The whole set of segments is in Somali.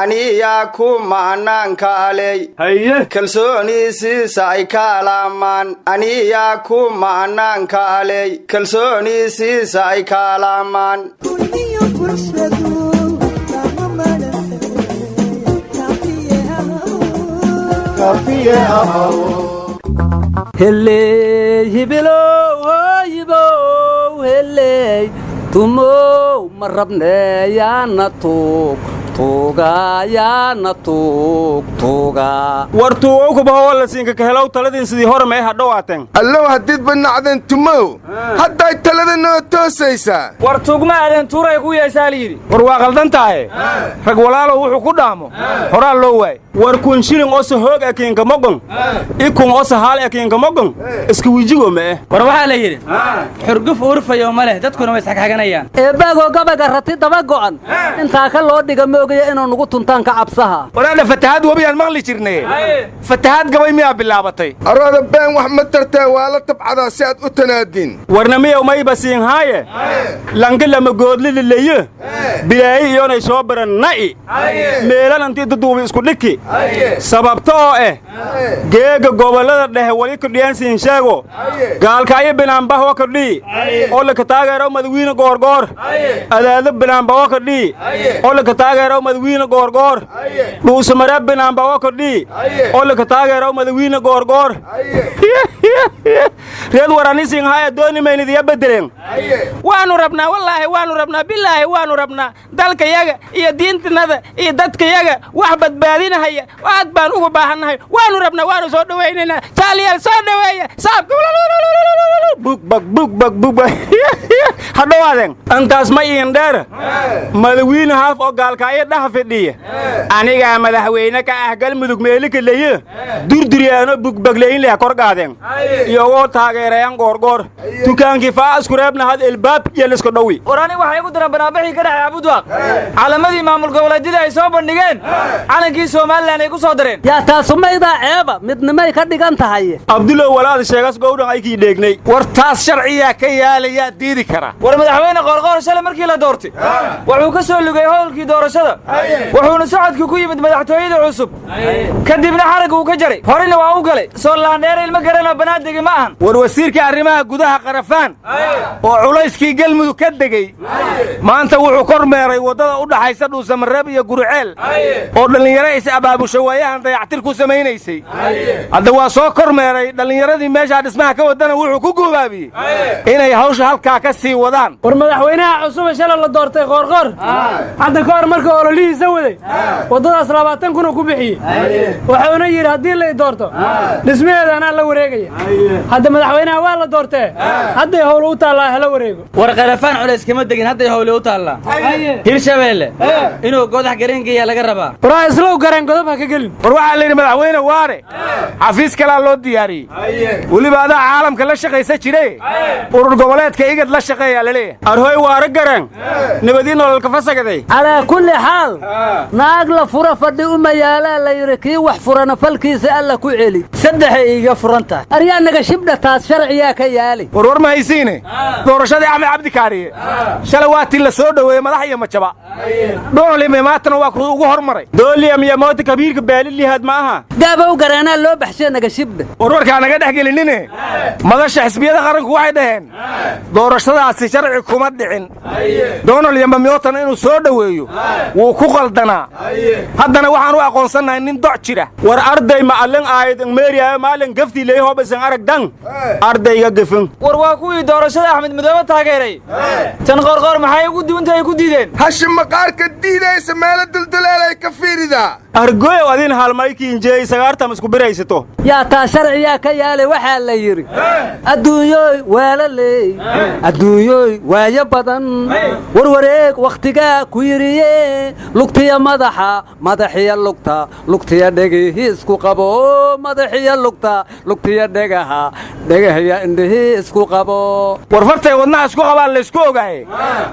Aniyaa ku ma'naankaaley. Haye. Kalsoonii siisay kaalamaan. Aniyaa ku ma'naankaaley, kalsoonii siisay kaalamaan. Heley hibilow hooyibow, heley tumow, ma rabneeyaana tuug tuugayaana tuug tuuga. War tuugow la siinka kahelow taladiin sidii hore may hadhowaateen. Allow haddiid banacdeen tumow, hadday talada noo toosaysaa. War tuugma aadeen tuuray ku yeesaa la yidhi. War waa qaldan tahay. Rag walaalow wuxuu ku dhaamo horaa loo waay. War kun shilin osa hoog ekiinka mogon ikun osa haal ekiinka mogon iska wijigo ma eh. War waxaa la yidhi xurguf uurfayo ma leh, dadkuna way isxagxaganayaan. Eebbaagoo gabaga rati daba go'an intaa ka loo dhiga moogaya inuu nugu tuntaan ka cabsaha. Waraadha, fatahaad webiyaan maqli jirnay, fatahaad gabay miyaa bilaabatay? Arooda been wax ma tartee, waa la tabcadaa si aad u tanaadiin. Warnamiyow mayba siinhaaye lanka lama goodlilileye bilaayi iyonay soo baran na'i meelanantii duduubi isku dhiki sababta oo eh geega gobollada dhexe wali kordhiyaan siin sheego. Gaalkaayo binaanbahwa kordhii oo laka taageero madawiine Goorgoor. Adaado binaanbawa kordhii oo laka taageero madawiine Goorgoor. Dhuusamaree binaanbawa kordhii oo laka taageero madawiine Goorgoor. Reed waranisinhaya dooni maynidiya bedeleen. Waanu rabnaa, wallaahi waanu rabnaa, bilaahi waanu rabnaa. Dalkayaga iyo diintanada iyo dadkayaga wax badbaadinahaya aad baan ugu baahannahay. Waanu rabnaa, waanu soo dhowaynaynaa. Jaaliyaal soo dhoweeya saabka. Bugbag bugbag bugbag hadhowaadeen. Intaas ma iin dheer, madawiine haaf oo gaalkaayo dhaha fidhiya anigaa madaxweyne ka ah Galmudug meelika leye durduryaano bugbagleyin leh kor qaadeen iyagoo taageerayan Goorgoor. Dukaankii faa isku reebna had elbaab yeliska dhowi. War aniga waxay igu daran banaanbaxii ka dhacay Abudwaaq, calamadii maamul goboleedyada ay soo bandhigeen, calankii Somalilan ay ku soo dareen. Yaa taasumaydaa ceeba midnimay ka dhigan tahay. Abdulow, walaad sheegas gowdhan aykii dheegnay. War taas sharciyaa ka yaalayaa diidi kara. War madaxweyne Qoorqoor shalay markii la doortay wuxuu ka soo lugay howlkii doorashada, wuxuuna socodkii ku yimid madaxtooyada cusub, kadibna xaragga uu ka jaray, horena waa u galay. Soo laandheer ilmo garanoo banaadegi ma ahan. War wasiirka arrimaha gudaha Qarafaan oo culayskii Galmudug ka degey maanta wuxuu kormeeray waddada u dhaxaysa Dhuusamareeb iyo Guruceel oo dhallinyaro is abaabusha waayahan dayactir ku samaynaysay. Hadda waa soo kormeeray dhallinyaradii meeshaa dhismaha ka wadana, wuxuu ku guubaabiyey inay hawsha halkaa ka sii wadaan. War madaxweynaha cusube shalay la doortay Qoorqoor hadda ka hor markii ololihiisa waday waddadaas 20,000 ku bixiyey, wuxuuna yidhi haddii la i doorto dhismaheeda anaa la wareegaya. Hadda madaxweynaha waa la doortee, hadday howl u taallaa hala wareego. War Khalafaan culays kama degin, hadday howle u taallaa. Hirshabeelle inuu Goodax Gareengeeya laga rabaa. Waraa islow gareen godob ha ka gelin. War waxaa la yidhi madaxweyne Waare xafiis kalaa loo diyaariyey, weliba adaa caalamka la shaqaysa jire, urur goboleedka IGAD la shaqeeyaa laleeyahay. Arhoy Waare Gareen nabadii nololka fasagaday. Calaa kulli xaal, naag la fura fadhi uma yaalaa la yidhi, kii wax furana falkiisa Alla ku celi. Saddexay iiga furan tahay. Aryaa naga shibdha, taas sharciyaa ka yaali. War war ma haysiine, doorashadii Axmed Cabdikaariye shalay waa tii la soo dhoweeyey madax iyo majaba. Dhoolime maatana waa kuu ugu hormaray. Dooliyam iyo moota kabiirka baalilihaad ma aha. Gaabow gareenaa loo baxshee, naga shibdha. Warwarkaa naga dhex gelinine, madasha xisbiyada qaranku waxay dhaheen doorashadaasi sharci kuma dhicin, Donald Yamamyootana inuu soo dhoweeyo wuu ku qaldanaa, haddana waxaan u aqoonsannahay nin doc jira. War arday ma'alin aayad ingmeeriyayo maalin gaftii leey hobaysan arag dan ardayga gafin. War waa kuwii doorashada Axmed Madoobe taageeray, tan Qoorqoor maxay ugu duwantahay ku diideen? Hashi maqaarka diidaysa meelo dulduleelay ka fiiridaa. Argoyow, adin halmaykiinjeey sagaartam isku biraysato. Yaa taa sharciyaa ka yaalay. Waxaa la yidhi adduunyooy waalaley, adduunyooy waayo badan, warwareeg wakhtigaa ku yidhiye, lugtiya madaxa, madaxiya lugta, lugtiya dhegihii isku qabo, madaxiya lugta, lugtiya dhegaha, dhegahaya indhihii isku qabo. War fartay wadnaha isku qabaan laysku ogaaye,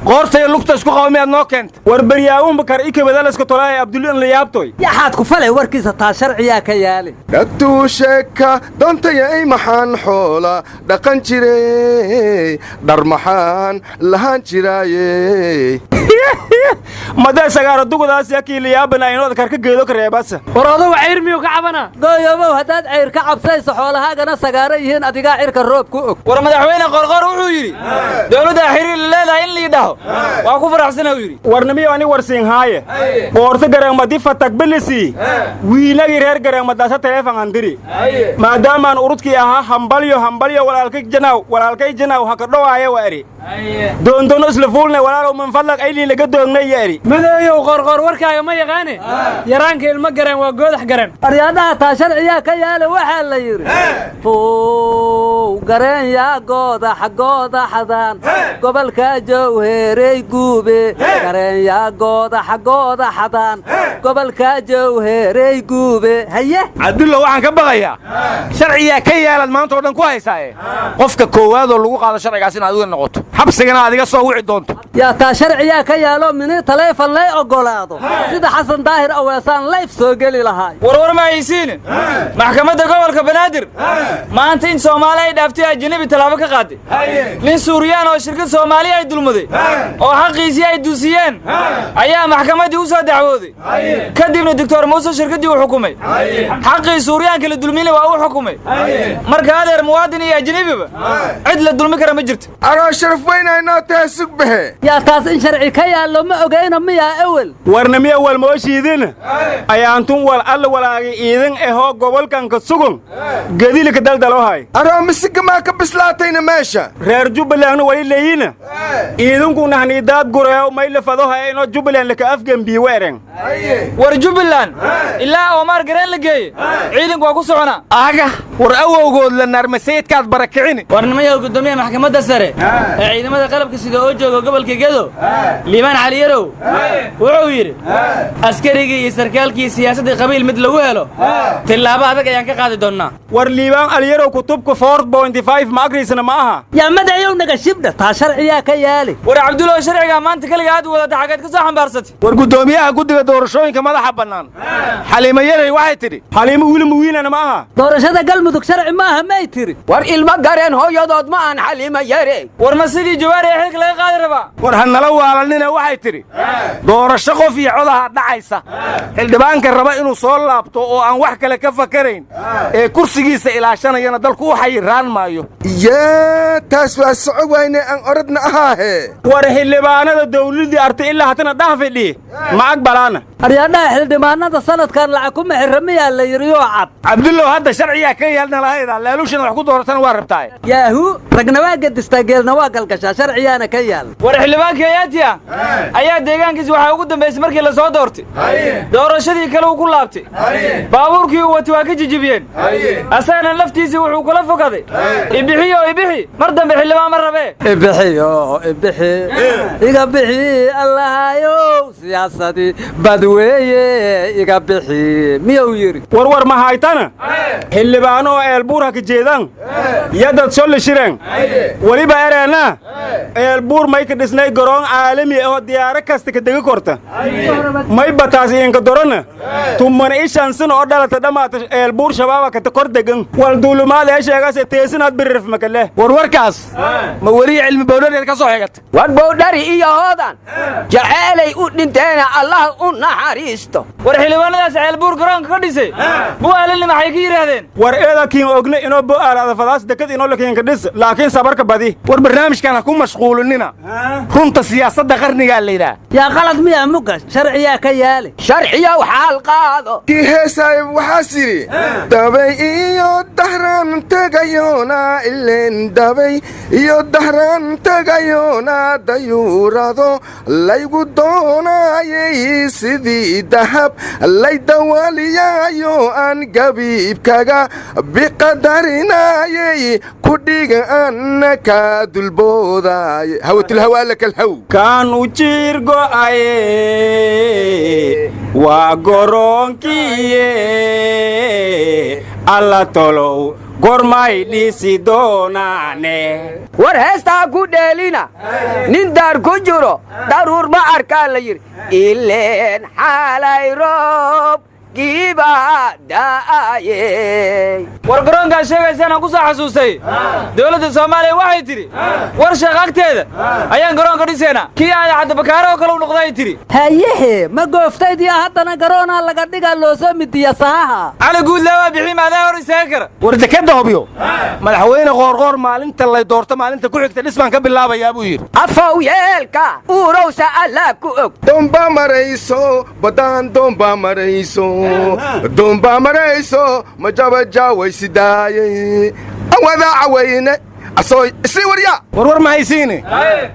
qoortay lugta isku qaba miyaad noo keenta? War beryaawunba kar ikabadalaska tolaaya Abdulli in la yaabtoy. Yaxaad ku falay warkiisa, taa sharciyaa ka yaali. Dhagtuu sheeka doontayay, maxaan xoola dhaqan jiray, dhar maxaan lahaan jiraaye? Ummadda sagaaro dugadaas yakiiliyaabana inood karka geedo ka reebasa. War odagu cayr miyuu ka cabanaa? Gooyobow, haddaad cayr ka cabsayso, xoolahaagana sagaaro yihiin, adigaa cirka roob ku og. War madaxweyne Qorqor wuxuu yidhi dowladda xiriir la leedahay in lii dhaho waa ku faraxsana uu yidhi. Warnimiyo ani warsiinhaaye qoorto gareemadi fatagbilisi wiilagii reer gareemadaasa taleefon handiri maadaamaan urudkii ahaa hambalyo hambalyo walaalkay janaaw walaalkay janaaw haka dhowaaye wa eri doondono isla fuulne walaalow min fadlag aylii laga doognay ya eri. Madeeyow, Qoorqoor warkaaga ma yaqaane, yaraanka ilmo gareen waa goodax gareen. Aryaadhaha, taa sharciyaa ka yaale. Waxaa la yidhi fow gareen yaa goodax goodaxdan gobolka Jowheerey guube, gareen yaa goodax goodaxdan gobolka Jowheerey guube. Haye. Cabdullo, waxaan ka baqayaa sharciyaa ka yaalaad maanta oo dhan ku haysaaye, qofka koowaadoo lagu qaado sharcigaas in adiga noqoto, xabsigana adiga soo wici doonto. Yaa taa sharciyaa ka yaalo, mini taleefon lay oggolaado, sida Xasan Daahir Aweesaan layf soo geli lahaay. Warwar ma haysiine, maxkamadda gobolka Banaadir maanta in Soomaali ay dhaaftay ajanabi tallaabo ka qaaday. Nin Suuriyaan oo shirkad Soomaali ay dulmaday oo xaqiisii ay duusiyeen ayaa maxkamaddii u soo dacwooday. Kadibna Doctor Muuse shirkaddii uu xukumay, xaqii Suuryaanka la dulmina waa uu xukumay. Marka adeer, muwaadin iyo ajanabiba cid la dulmi kara ma jirto. Aroo sharaf weynay noo tahay, sugbahe. Yaa taas in sharci ka yaallo ma ogayno miyaa ewel? Warnamiya walmooshiidin ayaantun wal alla walaagi iidin ehoo gobolkanka sugun gedilika daldalohay. Aroo misigamaa ka bislaatayna meesha? Reer Jubbalandna wali leeyina iidinku nahnii daad gureew mayla fadohaya inoo Jubbaland laka afgembii weereng. War Jubbaland ilaa Oomaar Gareen la geeye ciidanku waa ku soconaa. Aga, war awowgood la naarmasayidkaad barakicini. War nimayaw, guddoomiyaha maxkamadda sare ee ciidamada qalabka sida oo jooga gobolka Gedo, Liibaan Cali Yarow, wuxuu yidhi askarigii iyo sarkaalkii siyaasaddii qabiil mid lagu helo tillaabo adag ayaan ka qaadi doonnaa. War Liibaan Alyarow kutubka 4.5 ma agriisna ma aha? Yaa madayow, naga shibdha, taa sharciyaa ka yaali. War Cabdulow, sharcigaa maanta keliga aad wadata xageed ka soo xambaarsatay? War guddoomiyaha guddiga doorashooyinka madaxa bannaan Xaliimo Yarey waxay tidhi Xaliimo wiili muwiinana ma aha? Doorashada Galmudug sharci maaha may tiri? War ilmo Gareen hooyadood ma aan Xaliimo Yare. War ma sidii Jawaari ee xilka laga qaadi rabaa? War ha nala waalanina, waxay tidhi doorasho qof iyo codaha dhacaysa. Xildhibaanka raba inuu soo laabto oo aan wax kale ka fakarayn ee kursigiisa ilaashanayana dalku u xayiraan maayo. Yaa, taas waa soco wayne, aan oradna ahaahe. War xildhibaanada dawladdii arta ilaa hatana dhah fidhi ma aqbalaana. Aryaadhaha, xildhibaanada sanadkan lacag kuma xirra miyaa la yidhi oo cad? Cabdullow, hadda sharciyaa ka yaalna lahayda, laaluushina wax ku dooratana waa rabtaa. Yaahu, ragna waa gedistaa, geelna waa galgashaa, sharciyaana ka yaal. War xildhibaan Kenyaati ah ayaa deegaankiis waxaa ugu dambaysay markii la soo doortay doorashadii kale uu ku laabtay, baabuurkii uu watay waa ka jijibiyeen, asagana laftiisii wuxuu kula fogaday ibixiyo ibixi, mar dambe xildhibaan ma rabee. Ibixiyo ibixi, iga bixi Allahayow, siyaasadii badweeye iga bixi, miyuu yidhi? Warwar ma haytana, xildhibaano oo Eelbuur ha ka jeedaan yadad solli shireen weliba ereenna Eelbuur may ka dhisnay garoon caalami ahoo diyaaro kasta ka degi korta, may bataas iinka dorana 15 sano oo dhalata dhammaata Eelbuur shabaaba kata kor degan wal duulumaad ee sheegase teesinaad biririf makale. Warwarkaas ma weliya cilmi bowdhareed ka soo xigata? War Bowdhari iyo Hoodan jaceelay u dhinteena Allah u naxariisto. War xildhibaanadaas Ceelbuur garoonka ka dhisay Bu'aalalni maxay ka yidhaahdeen? War eeda kiin ogne inoo bo'aal adafadaas dekad inoo lakiinka dhis, laakiin sabarka badi. War barnaamijkan ha ku mashquulinina, runta siyaasadda qarnigaa la yidhaah. Yaa, qalad miyaa mugga sharciyaa ka yaali? Sharciyow xaal qaado. Kii heesaay waxaas yidhi dabay iyo dahran tegayona ileen dabay iyo dahran tegayona dayuurado laygu doonaayay, sidii dahab lay dawaaliyaayo aan gabiibkaga biqadarinayay ku dhiga anna ka dulboodaay hawatulhawaa lakalhaw. Kaan u jiir go'aye waa goroonkiye, Alla tolow gormay dhisi doonaane? War heestaa ku dheelina, nin daar ku jiro daruur ma arkaa la yidhi, ileen xaalay roob. roobkiiba da'ayey. War garoonkaa sheegaysaan aan ku soo xasuustay, dowladda Soomaaliya waxay tidhi war sheekh agteeda ayaan garoonka dhisaynaa, kii aada caddabakaare oo kale u noqday ay tidhi. Hayehe, ma gooftaydiya haddana garoonaa laga dhigaa loo soo midiya sahaha. Cali Guudlaa waa bixi maadaa hor istaaga kara. War dekadda Hobyo, madaxweyne Qoorqoor maalinta lay doorto maalinta ku xigta dhisbaan ka bilaabayaa buu yidhi. Afow yeelka uurowsa Allah ku og. Doonbaa marayso baddaan, doonbaa marayso, doonbaa marayso, majabajaaway sidaayey awadaa cawayne asoo isii waryaa. Warwar ma haysiine,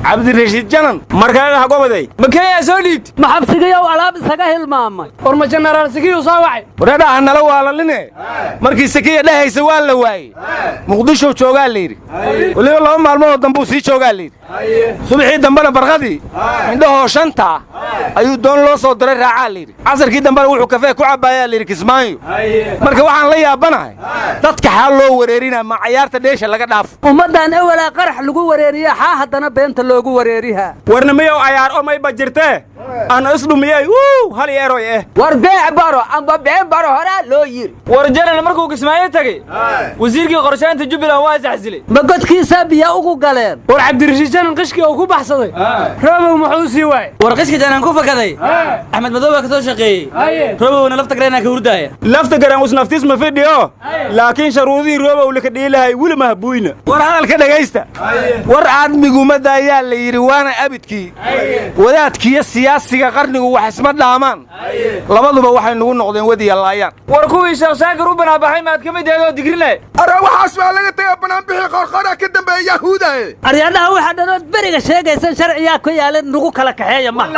Cabdirashiid Janan markalena hagobaday. Ma Kenya soo dhiibti? Ma xabsigiyow alaab isaga hilmaamay? War ma jenaraal Sikiyuu soo wacay? Wareedhaha nala waalaline, markii Sakiya dhehaysa waa la waayey, Muqdishow joogaa la yidhi, weliba 2 maalmoodoo dambuu sii joogaa la yidhi. Subaxii dambena barqadii indhahoo shantaa ayuu doon loo soo diray raacaa la yidhi. Casarkii dambena wuxuu kafee ku cabbaayaa la yidhi Kismaayo. Marka waxaan la yaabanahay dadka xaal loo wareerinaa, ma cayaarta dheesha laga dhaafo. Ummaddan ewelaa qarax lagu wareeriya, xaa haddana beenta loogu wareeriha? Warnimiyow, ayaar omayba jirtee aan isdhumiyey wuu hal eroy eh. War beec baro amba been baro horaa loo yiri. War janan markuu Kismaayo tegey, wasiirkii qorshaynta Jubbaland waa isxasilay. Ma godkiisaa biya ugu galeen? War Cabdirashiid Janan qishkii uu ku baxsaday Roobow muxuu sii waayey? War qishka janan ku fakaday Axmed Madow baa ka soo shaqeeyey, Roobowna Lafta gareenaa ka hurdaaya. Lafta garan usnaftiis ma fidhiyo, laakiin sharuudihii Roobow laka dhiilahay weli mahbuuyna. War hadalka dhegaysta, war aadmigumada ayaa la yidhi waana abidkii wadaadkiiyo siyaasiga qarnigu wax isma dhaamaan, labaduba waxay nugu noqdeen wadiya laayaan. War kuwii Sheekh Shaakir u banaabaxay maad ka mid ahayd oo digrinay? Ara waxaas baa laga tagaa, banaanbixii Qoorqooraa ka dambeeya Yahuudae. Aryaadhaha, waxaa dhanood beriga sheegaysan sharciyaa ku yaalan, nagu kala kaxeeya maha.